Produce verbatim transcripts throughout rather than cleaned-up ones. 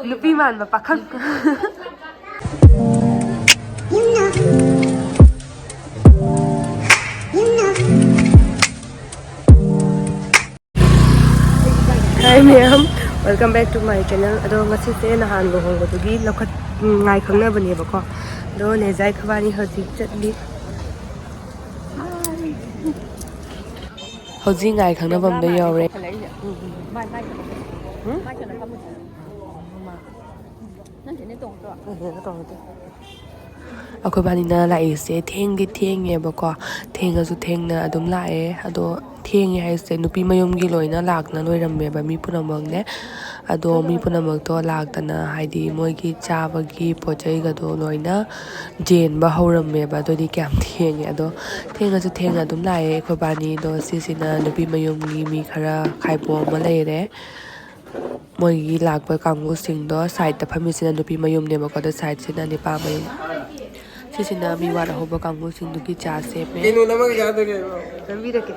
ꯅꯨꯄꯤ ꯃꯥꯟꯕ ꯄꯥꯈꯪ꯫ Hi ꯃꯌꯥꯝ, welcome back to my channel. ꯑꯗꯣ ꯉꯁꯤꯁꯦ ꯅꯍꯥꯟ ꯂꯨꯍꯣꯡꯕꯗꯨꯒꯤ ꯂꯧꯈꯠ ꯎꯝ, ꯉꯥꯏ ꯈꯪꯅꯕꯅꯦꯕꯀꯣ꯫ ꯑꯗꯣ ꯅꯦꯖꯥꯏ ꯈꯕꯥꯅꯤ ꯍꯧꯖꯤꯛ ꯆꯠꯂꯤ꯫ ꯍꯧꯖꯤꯛ ꯉꯥꯏ ꯈꯪꯅꯐꯝꯗ ꯌꯧꯔꯦ꯫ ꯑꯩꯈꯣꯏꯕꯥꯅꯤꯅ ꯂꯥꯛꯏꯁꯦ ꯊꯦꯡꯗꯤ ꯊꯦꯡꯉꯦꯕꯀꯣ꯫ ꯊꯦꯡꯉꯁꯨ ꯊꯦꯡꯅ ꯑꯗꯨꯝ ꯂꯥꯛꯑꯦ꯫ ꯑꯗꯣ ꯊꯦꯡꯉꯦ ꯍꯥꯏꯁꯦ ꯅꯨꯄꯤ ꯃꯌꯨꯝꯒꯤ ꯂꯣꯏꯅ ꯂꯥꯛꯅ ꯂꯣꯏꯔꯝꯃꯦꯕ, ꯃꯤ ꯄꯨꯝꯅꯃꯛꯅꯦ꯫ ꯑꯗꯣ ꯃꯤ ꯄꯨꯝꯅꯃꯛꯇꯣ ꯂꯥꯛꯇꯅ, ꯍꯥꯏꯗꯤ ꯃꯣꯏꯒꯤ ꯆꯥꯕꯒꯤ ꯄꯣꯠ ꯆꯩꯒꯗꯣ ꯂꯣꯏꯅ ꯌꯦꯟꯕ ꯍꯧꯔꯝꯃꯦꯕ꯫ ꯑꯗꯨꯗꯤ ꯀꯌꯥꯝ ꯊꯦꯡꯉꯦ꯫ ꯑꯗꯣ ꯊꯦꯡꯉꯁꯨ ꯊꯦꯡꯅ ꯑꯗꯨꯝ ꯂꯥꯛꯑꯦ ꯑꯩꯈꯣꯏꯕꯥꯅꯤ꯫ ꯑꯗꯣ ꯁꯤꯁꯤꯅ ꯅꯨꯄꯤ ꯃꯌꯨꯝꯒꯤ ꯃꯤ ꯈꯔ ꯈꯥꯏꯕꯣꯛ ꯑꯃ ꯂꯩꯔꯦ꯫ ꯃꯣꯏꯒꯤ ꯂꯥꯛꯄ ꯀꯥꯡꯕꯨꯁꯤꯡꯗꯣ, ꯁꯥꯏꯠꯇ ꯐꯝꯃꯤꯁꯤꯅ ꯅꯨꯄꯤ ꯃꯌꯨꯝꯅꯦꯕꯀꯣ, ꯑꯗꯣ ꯁꯥꯏꯠꯁꯤꯅ ꯅꯨꯄꯥ ꯃꯌꯨꯝ꯫ ꯁꯤꯁꯤꯅ ꯃꯤ ꯋꯥꯠ ꯍꯧꯕ ꯀꯥꯡꯕꯨꯁꯤꯡꯗꯨꯒꯤ ꯆꯥ ꯁꯦꯝꯃꯦ꯫ ꯀꯩꯅꯣ ꯅꯃꯒ ꯆꯥꯗꯣꯏꯅꯦ? ꯂꯝꯕꯤꯗ ꯀꯦ?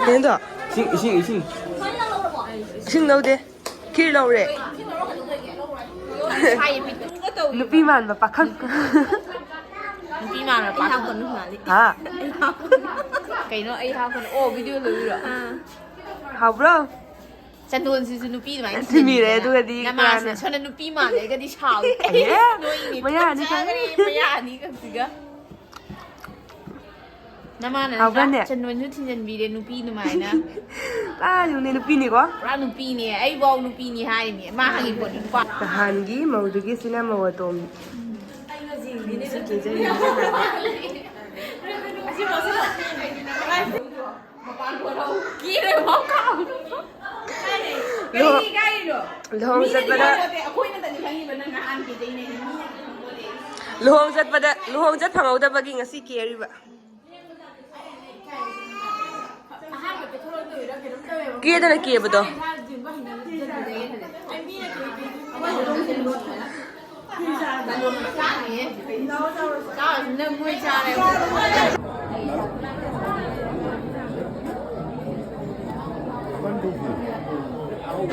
ꯀꯩꯅꯣꯗꯣ? ꯏꯁꯤꯡ, ꯏꯁꯤꯡ, ꯏꯁꯤꯡ꯫ ꯏꯁꯤꯡ ꯂꯧꯗꯦ꯫ ꯈꯤꯔ ꯂꯧꯔꯦ꯫ ꯅꯨꯄꯤ ꯃꯥꯟꯕ ꯄꯥꯈꯪ꯫ ꯅꯨꯄꯤ ꯃꯥꯟꯕ ꯄꯥꯈꯪ꯫ ꯍꯥ? ꯀꯩꯅꯣ ꯑꯩ ꯍꯥꯞꯀꯅꯤ? ꯑꯣ, ꯚꯤꯗꯤꯑꯣ ꯂꯣꯏꯔꯣ? ꯍꯥꯎꯕ꯭ꯔꯣ? ꯆꯟꯗꯣꯟꯁꯤꯁꯨ ꯅꯨꯄꯤ ꯑꯗꯨꯃꯥꯏꯅ ꯊꯤꯟꯕꯤꯔꯦ, ꯊꯤꯟꯕꯤꯗꯅ꯫ ꯑꯗꯨꯒꯗꯤ ꯅꯃꯥꯁꯤꯅ ꯀꯅꯥꯅ? ꯁꯣꯝꯗ ꯅꯨꯄꯤ ꯃꯥꯜꯂꯦꯒꯗꯤ ꯁꯥꯎꯏ꯫ ꯑꯦ, ꯅꯣꯏꯅꯦ ꯃꯌꯥꯅꯤ ꯆꯥꯈ꯭ꯔꯦ, ꯈꯪꯉꯦ꯫ ꯃꯌꯥꯅꯤ ꯈꯛꯁꯤꯒ꯫ ꯅꯃꯥꯅ ꯅꯠꯇ꯭ꯔꯥ? ꯍꯥꯎꯕ꯭ꯔꯅꯦ? ꯆꯟꯗꯣꯟꯁꯨ ꯊꯤꯟꯖꯟꯕꯤꯔꯦ ꯅꯨꯄꯤ ꯑꯗꯨꯃꯥꯏꯅ꯫ ꯄꯨꯔꯥ ꯌꯨꯝꯅꯦ ꯅꯨꯄꯤꯅꯤꯀꯣ? ꯄꯨꯔꯥ ꯅꯨꯄꯤꯅꯦ, ꯑꯩꯐꯥꯎ ꯅꯨꯄꯤꯅꯤ ꯍꯥꯏꯔꯤꯅꯦ꯫ ꯃꯥ ꯍꯪꯉꯤ ꯄꯣꯠꯅꯤ, ꯅꯨꯄꯥ꯫ ꯅꯍꯥꯟꯒꯤ ꯃꯧꯗꯨꯒꯤ ꯁꯤꯅ ꯃꯧ ꯑꯇꯣꯝꯕꯤ꯫ ꯀꯦꯔꯦ ꯃꯥ ꯀꯥꯎ꯫ ꯂꯨꯍꯣꯡ-, ꯂꯨꯍꯣꯡ ꯆꯠꯄꯗ, ꯑꯩꯈꯣꯏꯅ ꯇꯅꯤ ꯈꯪꯉꯤꯕ, ꯅꯪ ꯅꯍꯥꯟ ꯀꯦꯗꯩꯅꯦ꯫ ꯂꯨꯍꯣꯡ ꯆꯠꯄꯗ, ꯂꯨꯍꯣꯡ ꯆꯠ ꯐꯪꯍꯧꯗꯕꯒꯤ ꯉꯁꯤ ꯀꯦꯔꯤꯕ꯫ ꯀꯦꯗꯅ ꯀꯦꯕꯗꯣ꯫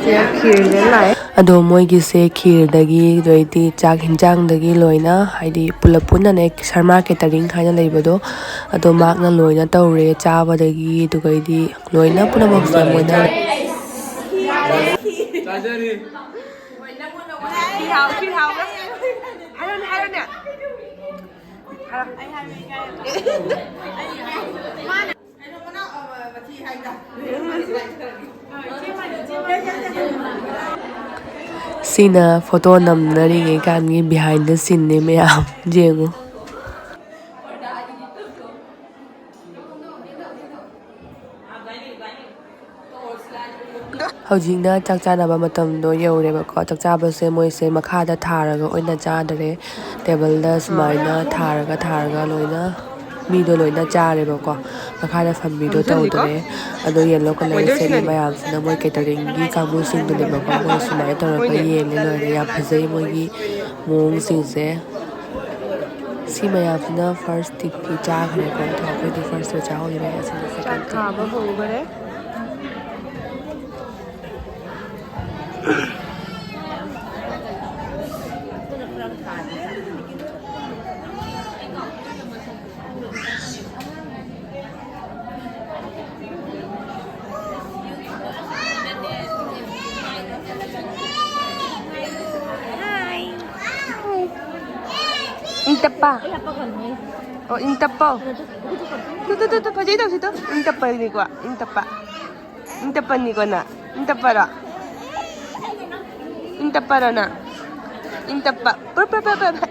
ꯁꯤꯗ ꯈꯤꯔꯁꯦ ꯂꯥꯛꯑꯦ꯫ ꯑꯗꯣ ꯃꯣꯏꯒꯤꯁꯦ ꯈꯤꯔꯗꯒꯤ, ꯑꯗꯩꯗꯤ ꯆꯥꯛ ꯍꯤꯟꯖꯥꯡꯗꯒꯤ ꯂꯣꯏꯅ, ꯍꯥꯏꯗꯤ ꯄꯨꯂꯞ ꯄꯨꯟꯅꯅꯦ, ꯁꯔꯃꯥ ꯀꯦꯇꯔꯤꯡ ꯍꯥꯏꯅ ꯂꯩꯕꯗꯣ, ꯑꯗꯣ ꯃꯍꯥꯛꯅ ꯂꯣꯏꯅ ꯇꯧꯔꯦ꯫ ꯆꯥꯕꯗꯒꯤ ꯑꯗꯨꯒꯩꯗꯤ ꯂꯣꯏꯅ ꯄꯨꯝꯅꯃꯛꯁꯦ ꯃꯣꯏꯅ꯫ ꯆꯥꯖꯔꯤ꯫ ꯍꯥꯏꯔꯣꯅꯦ, ꯍꯥꯏꯔꯣꯅꯦ꯫ ꯁꯤꯅ ꯐꯣꯇꯣ ꯅꯝꯅꯔꯤꯉꯩ ꯀꯥꯟꯒꯤ behind the scene ꯅꯦ ꯃꯌꯥꯝ꯫ ꯌꯦꯡꯉꯨ꯫ ꯍꯧꯖꯤꯛꯅ ꯆꯥꯛ ꯆꯥꯅꯕ ꯃꯇꯝꯗꯣ ꯌꯧꯔꯦꯕꯀꯣ꯫ ꯆꯥꯛ ꯆꯥꯕꯁꯦ ꯃꯣꯏꯁꯦ ꯃꯈꯥꯗ ꯊꯥꯔꯒ ꯑꯣꯏꯅ ꯆꯥꯗꯔꯦ꯫ ꯇꯦꯕꯜꯗ ꯁꯨꯃꯥꯏꯅ ꯊꯥꯔꯒ ꯊꯥꯔꯒ ꯂꯣꯏꯅ ꯃꯤꯗꯣ ꯂꯣꯏꯅ ꯆꯥꯔꯦꯕꯀꯣ꯫ ꯃꯈꯥꯗ ꯐꯝꯕꯤꯗꯣ ꯇꯧꯗꯔꯦ꯫ ꯑꯗꯣ ꯌꯦꯜꯂꯣ ꯀꯂꯔ ꯁꯦꯠꯂꯤ ꯃꯌꯥꯝꯁꯤꯅ ꯃꯣꯏ ꯀꯦꯇꯔꯤꯡꯒꯤ ꯀꯥꯡꯕꯨꯁꯤꯡꯗꯨꯅꯦꯕꯀꯣ꯫ ꯃꯣꯏ ꯁꯨꯃꯥꯏꯅ ꯇꯧꯔꯒ ꯌꯦꯜꯂꯦ ꯂꯣꯏꯔꯦ꯫ ꯌꯥꯝ ꯐꯖꯩ ꯃꯣꯏꯒꯤ ꯃꯑꯣꯡꯁꯤꯡꯁꯦ꯫ ꯁꯤ ꯃꯌꯥꯝꯁꯤꯅ ꯐꯥꯔꯁ ꯇꯤꯞꯀꯤ ꯆꯥꯈ꯭ꯔꯦꯀꯣ꯫ ꯑꯗꯣ ꯑꯩꯈꯣꯏꯗꯤ ꯐꯥꯔꯁꯇ ꯆꯥꯍꯧꯗ꯭ꯔꯦ꯫ ꯑꯁꯤꯅ ꯆꯥꯛ ꯁꯦꯀꯦꯟ ꯇꯤꯞ꯫ ꯊꯥꯕ ꯍꯧꯈꯔꯦ꯫ ꯏꯪ ꯇꯞꯄ꯫ ꯑꯣ, ꯏꯪ ꯇꯞꯄ꯫ ꯇꯨ, ꯇꯨ, ꯇꯨ, ꯇꯨ, ꯐꯖꯩ ꯇꯧꯁꯤ ꯇꯨ꯫ ꯏꯪ ꯇꯞꯄꯅꯤꯀꯣ, ꯏꯪ ꯇꯞꯄ꯫ ꯏꯪ ꯇꯞꯄꯅꯤꯀꯣ ꯅꯪ? ꯏꯪ ꯇꯞꯄꯔꯣ? ꯏꯪ ꯇꯞꯄꯔꯣ ꯅꯪ? ꯏꯪ ꯇꯞꯄ꯫ ꯄ꯭ꯔ, ꯄ꯭ꯔ, ꯄ꯭ꯔ, ꯄ꯭ꯔ, ꯄ꯭ꯔ꯫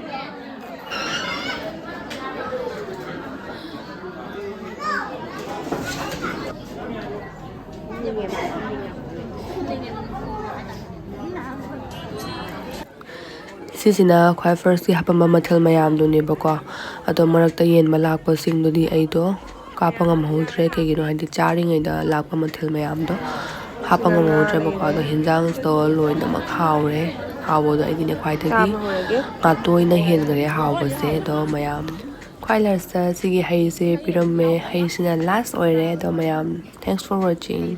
ꯁꯤꯁꯤꯅ ꯈ꯭ꯋꯥꯏ ꯐꯥꯔꯁꯀꯤ ꯍꯥꯄꯝꯕ ꯃꯊꯦꯜ ꯃꯌꯥꯝꯗꯨꯅꯦꯕꯀꯣ꯫ ꯑꯗꯣ ꯃꯔꯛꯇ ꯌꯦꯟꯕ ꯂꯥꯛꯄꯁꯤꯡꯗꯨꯗꯤ ꯑꯩꯗꯣ ꯀꯥꯞꯄ ꯉꯝꯍꯧꯗ꯭ꯔꯦ꯫ ꯀꯩꯒꯤꯅꯣ ꯍꯥꯏꯗꯤ ꯆꯥꯔꯤꯉꯩꯗ ꯂꯥꯛꯄ ꯃꯊꯦꯜ ꯃꯌꯥꯝꯗꯣ ꯍꯥꯞꯄ ꯉꯝꯍꯧꯗ꯭ꯔꯦꯕꯀꯣ꯫ ꯑꯗꯣ ꯍꯤꯟꯖꯥꯡꯁꯤꯗꯣ ꯂꯣꯏꯅꯃꯛ ꯍꯥꯎꯔꯦ꯫ ꯍꯥꯎꯕꯗꯣ ꯑꯩꯗꯤꯅꯦ ꯈ꯭ꯋꯥꯏꯗꯒꯤ ꯆꯥꯕ ꯍꯧꯔꯒꯦ꯫ ꯉꯥꯇꯣꯏꯅ ꯍꯦꯟꯈ꯭ꯔꯦ ꯍꯥꯎꯕꯁꯦ꯫ ꯑꯗꯣ ꯃꯌꯥꯝ ꯈ꯭ꯋꯥꯏ ꯂꯥꯁꯇ ꯁꯤꯒꯤ ꯍꯩꯁꯦ ꯄꯤꯔꯝꯃꯦ꯫ ꯍꯩꯁꯤꯅ ꯂꯥꯁ ꯑꯣꯏꯔꯦ꯫ ꯑꯗꯣ ꯃꯌꯥꯝ, thanks for watching꯫